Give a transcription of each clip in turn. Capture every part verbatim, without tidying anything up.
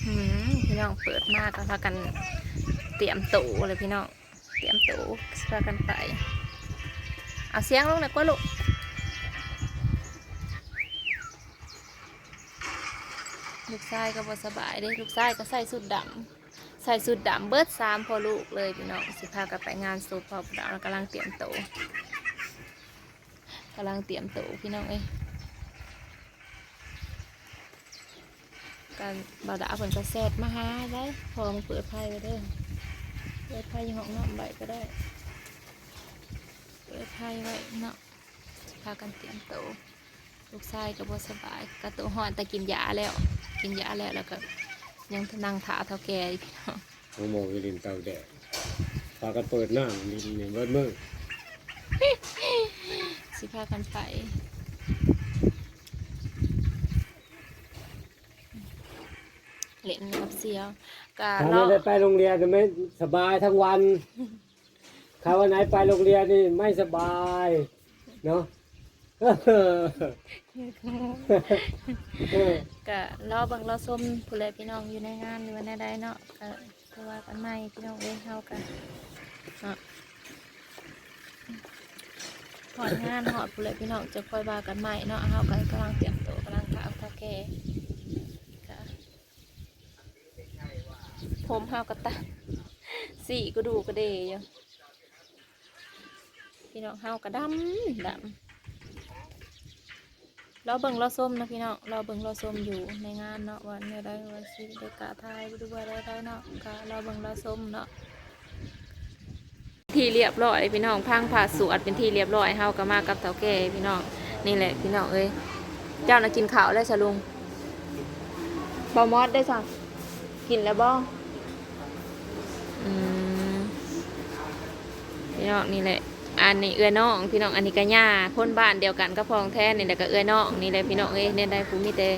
อืมพี่น้องเปิดมาก็พากันเตรียมโตเลยพี่น้อง เตรียมโตสิพากันไป เอาเสียงลงหน่อยกว่าลูก ลูกชายก็บ่สบายเด้ ลูกชายก็ใส่ชุดดำ ใส่ชุดดำเบิดสามพ่อลูกเลยพี่น้อง สิพากันไปงานศพพ่อผู้ดาว กำลังเตรียมโต กำลังเตรียมโตพี่น้องเอ้ย กันบ่าวดาเพิ่นก็แชทมาหาได้ พอมาเปิดไพ่ไว้เด้อ เปิดไพ่อยู่ห้องน้ำไว้ก็ได้ เปิดไพ่ไว้เนาะ พากันเตรียมโต ลูกชายก็บ่สบาย ก็โตฮ้อนแต่กินยาแล้ว กินยาแล้ว แล้วก็ยังนั่งท่าเฒ่าแก่อยู่พี่น้อง เอาหมองอยู่ริมเตาแดด พากันเปิดน้ำริมนี่เบิดมื้อ สิพากันไป เล่นกับเสี่ยว ก็ ถ้า เลาะ ไม่ได้ไปโรงเรียนจะไม่สบายทั้งวัน ถ้าวันไหนไปโรงเรียนนี่ไม่สบาย เนาะ เออ ก็รอเบิ่งรอชมพู้นแหละพี่น้อง อยู่ในงานหรือว่าแนวใดเนาะ ก็คือว่ากันใหม่พี่น้องเอ้ย เฮาก็เนาะ ฮอดงานฮอดพู้นแหละพี่น้อง จะค่อยว่ากันใหม่เนาะ เฮาก็กำลังเตรียมโต กำลังถามเฒ่าแก่ ก็ ผมเฮาก็ตัด สีก็ดูกระเดยอยู่ พี่น้องเฮาก็ดำดำ รอเบิ่งรอชมนะพี่น้อง รอเบิ่งรอชมอยู่ในงานเนาะ ว่าแนวใด ว่าสิได้กะถ่ายหรือว่าได้ได้เนาะ ก็รอเบิ่งรอชมเนาะ ที่เรียบร้อยพี่น้อง พังพระสวดเป็นที่เรียบร้อย เฮาก็มากับเฒ่าแก่พี่น้อง นี่แหละพี่น้องเอ้ย เจ้าน่ะกินข้าวแล้วซะลุง บ่มอดได้สั่ง กินแล้วบ่ อืม พี่น้องนี่แหละ อันนี้เอื้อยน้องพี่น้อง อันนี้ก็ย่าคนบ้านเดียวกันกับพ่อแท้นี่แหละ ก็เอื้อยน้องนี่แหละพี่น้องเอ้ย เนี่ยได้ผู้มีแต่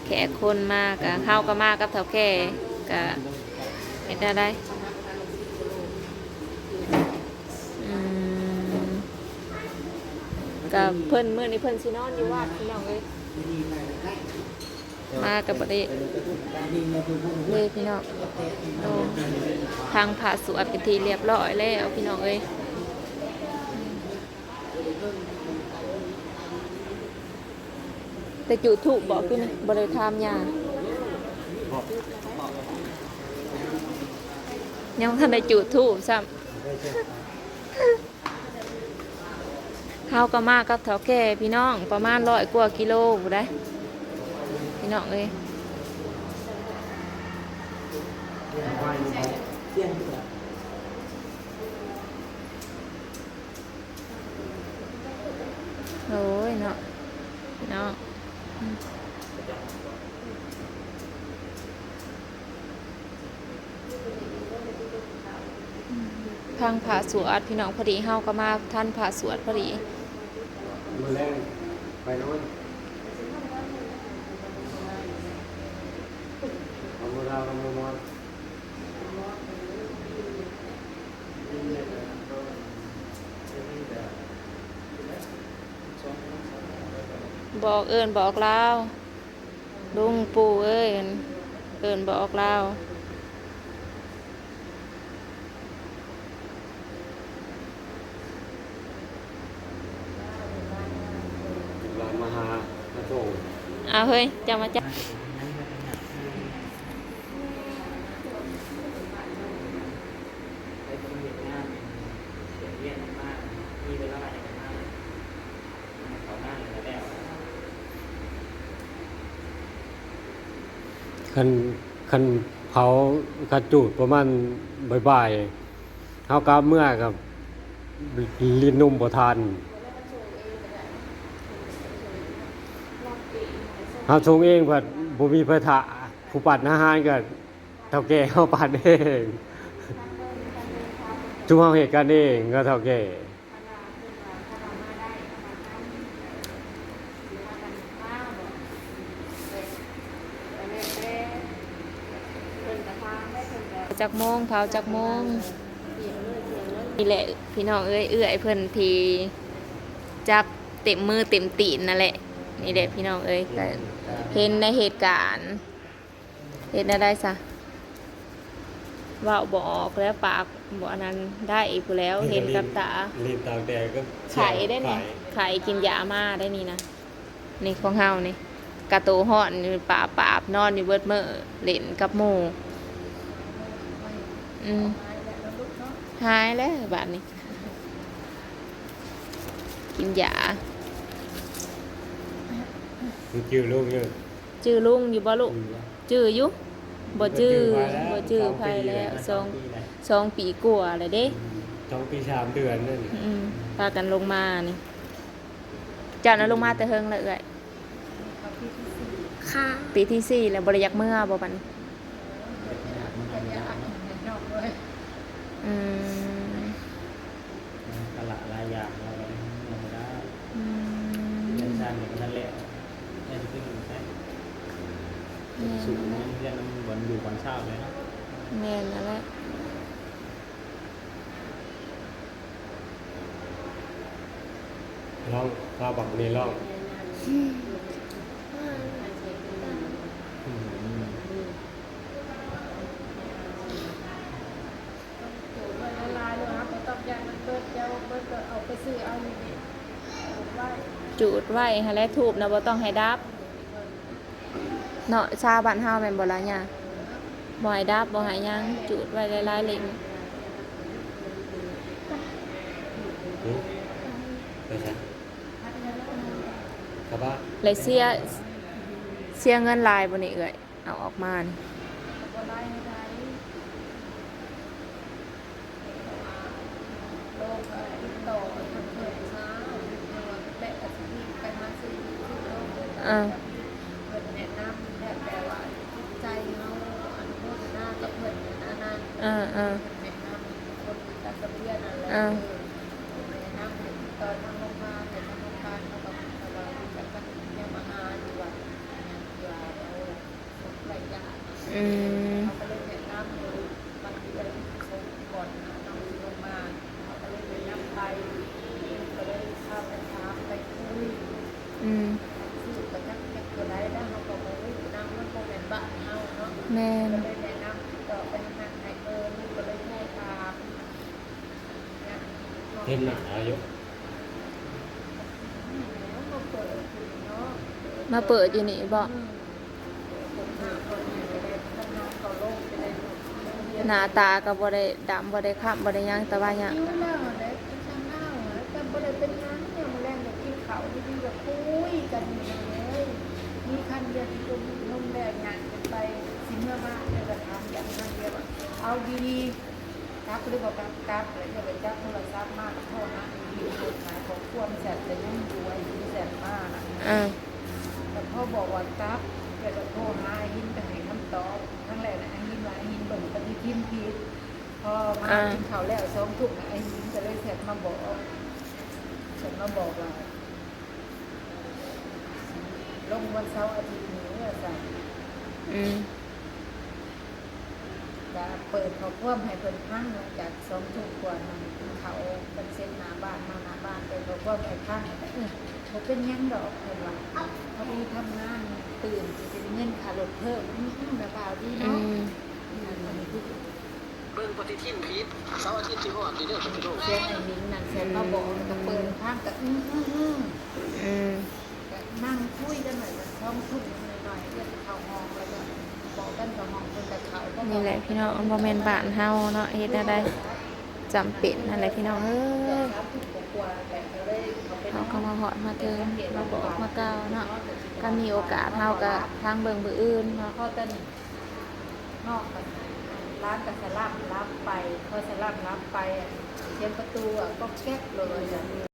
แขกคนมา ก็เฮาก็มากับเฒ่าแก่ ก็เฮ็ดได้ได้ อืม ก็เพิ่นมื้อนี้เพิ่นสินอนอยู่วัดพี่น้องเอ้ย มาก็บ่ได้เลยพี่น้อง โอ้ พังพระสวดเป็นที่เรียบร้อยแล้วพี่น้องเอ้ย แต่จุดธูปบอกอยู่นี่ บ่ได้ถามย่า ยังบ่ทันได้จุดธูปซ้ำ เฮาก็มากับเฒ่าแก่พี่น้อง ประมาณร้อยกว่ากิโลพู้นได้ พี่น้องเอ้ย โอ้ยเนาะ พี่น้อง อืม พังพระสวดพี่น้อง พอดีเฮาก็มาทันพระสวดพอดี มื้อแลงไปนอน เอามื้อลาวเอามื้อมอญ บอกเอิ้นบอกลาว ลุงปู่เอ้ย เอิ้นบอกลาว หลานมาหา มาส่ง เอาเฮ้ย จะมาจับ ไปเฮ็ดงาน เฮ็ดเวียกมาก มีเวลาจั่งมา มาเข้างานแล้วก็แล้ว คัน คันเผา คันจูดประมาณบ่ายๆ เฮากลับเมือก็ลินนมบ่ทัน เฮาส่งเอง ผัดบ่มีไผถ่า ผู้ปั่นอาหารก็เฒ่าแก่เฮาปั่นเอง ซุมเฮาเฮ็ดกันเองกับเฒ่าแก่ จักโมง เผาจักโมง นี่แหละพี่น้องเอ้ย เอื้อยเพิ่นที่จับเต็มมือเต็มตีนนั่นแหละ นี่แหละพี่น้องเอ้ย ก็เห็นในเหตุการณ์ เฮ็ดแนวใดซะ เว้าบ่ออกแล้ว ปากบ่อันนั้นได้พู้นแหล้ว เห็นกับตา เล่นตากแดดก็ ไข้ได้นี่ ไข้ ไข้กินยามาได้นี่นะ นี่ของเฮานี่ กะโตฮ้อนนี่ ปาบๆ นอนอยู่เบิดมื้อ เล่นกับหมู่ อืม หายแล้วบาดนี้ กินยา มันจื้อลุงอยู่ จื้อลุงอยู่บ่ลูก อืม จื้ออยู่ บ่จื้อ บ่จื้อไผแล้ว บ่จื้อไผแล้ว สองปีแล้ว สอง สองปีกว่าแล้วเด้ อืม สองปีสามเดือนนั่น อืม พากันลงมานี่ เจ้าน่ะลงมาแต่เฮิงแล้วเอื้อย ค่ะ ปีที่สี่แล้ว บ่ได้อยากเมือบ่บัดนี้ อืม ตลาดหลายอย่างเราก็ได้เมือบ่ได้ อืม เรือนชานนี่ก็นั่นแหละ ได้สิไปอยู่ไส แม่น สูงนั่นเรือนมันบ่อนอยู่บ่อนเช้าเลยเนาะ แม่นนั่นแหละ ลอง ลองบักนี่ลอง อืม อืม จูดไว้หั่นแหละ ธูปนะบ่ต้องให้ดับ เนาะ ชาวบ้านเฮาแม่นบ่ล่ะย่า บ่ให้ดับ บ่ให้หยัง จูดไว้หลายๆ เล่ม หือ ไปไส กลับบ้าน แล้วเสีย เสียเงินหลายบ่นี่เอื้อย เอาออกมานี่ โลกก็ติดต่อเพิ่นเพิ่นช้า เพิ่นว่าแปะอาชีพไปหาซื้ออยู่ที่โลก อ่า เพิ่นแนะนำและแปลว่าจิตใจเฮาอนุโมทนากับเพิ่นนะนะ อ่า อ่า เพิ่นแนะนำคนมีตาสะเบียนนั่นแหละ อ่า เออ เพิ่นแนะนำให้ติดต่อทางโรงพยาบาล แต่ทางโรงพยาบาลเขาก็บอกว่าจะยังมาหาอยู่ว่า อย่างเดียว อืม เขาก็เลยแนะนำเลย มันเรียนสมก่อนนะ น้องสิลงมา เขาก็เลยแนะนำไป ก็เลยพาไปถามไปคุย อืม ซื้อไปจักเก็บตัวใดแล้ว เขาก็บ่รู้นะ มันบ่แม่นบ้านเฮาเนาะ แม่น ก็เลยแนะนำติดต่อไปทางนั้นให้เบอร์ ลูกก็เลยโทรถาม เห็นหน้าอยู่ มาเปิดอยู่นี่บ่ หน้าตาก็บ่ได้ดำ บ่ได้คล้ำ บ่ได้หยัง แต่ว่าหยัง หิวแล้วแหละ กินข้าวแล้ว แต่บ่ได้เป็นหยัง ยามมื้อแลงก็กินข้าวดีๆ ก็คุยกันอยู่นั่นเลย มีคำเดียวที่จะมีนมแล้ว ย่างกันไป สิเมื่อบ้าน แล้วก็ถามอย่างคำเดียวว่า เอาดีๆ กลับหรือบ่กลับ กลับ แล้วเดี๋ยวไปจับโทรศัพท์มา โทรหาอีกที ขายของควมแซ่บแต่ยังอยู่ ไอ้ที่แซ่บมากนะ อ่า แต่พอบอกว่ากลับ แล้วก็โทรหาไอ้หิน ก็ให้คำตอบ ครั้งแรกนะ ไอ้หินว่าไอ้หินเบิ่งปฏิทินผิด พอมา อ่า กินข้าวแล้วสองทุ่มนะ ไอ้หินก็เลยแซ่บมาบอก แซ่บมาบอกว่า ลงวันเสาร์อาทิตย์นี้ว่าซั่น อืม ก็เปิดข้อความให้เพิ่นฟัง หลังจากสองทุ่มกว่านั่งกินข้าวกันเสร็จหน้าบ้าน มาหน้าบ้าน เปิดข้อความให้ฟัง เออ บ่เป็นหยังดอก เพิ่นว่า พอดีทำงานตื่น สิเป็นเงินค่ารถเพิ่ม อืม อืม ระบาวดี อื เนาะ ม อันนี้คือ เบิ่งปฏิทินผิด เสาร์อาทิตย์สิฮอดนี่เด้อ เสียงไอ้หนิงนั่น เสียงเขาบอก ก็เปิดฟัง ก็ อืม อืม อืม อืม ก็นั่งคุยกันหน่อย ก็สองทุ่มหน่อยๆ เอื้อนเข้าห้อง แล้วก็บอกกันเข้าห้อง เพิ่นก็เข้า นี่แหละพี่น้อง มันบ่แม่นบ้านเฮาเนาะ เฮ็ดแนวใด จำเป็นนั่นแหละพี่น้องเอ้ย สามทุ่มกว่าๆ แหละ ก็เลยเข้าไปนอน เขาก็มาฮอดมาถึง มาบอกมาเกล่าวเนาะ ก็มีโอกาสเฮาก็ทางเบิ่งมื้ออื่นเนาะ พอตอนนี้ นอกจากนั้น ร้านก็สลับรับไป พอสลับรับไปอะ เสียงประตูอะ ก็แก๊กเลยอะ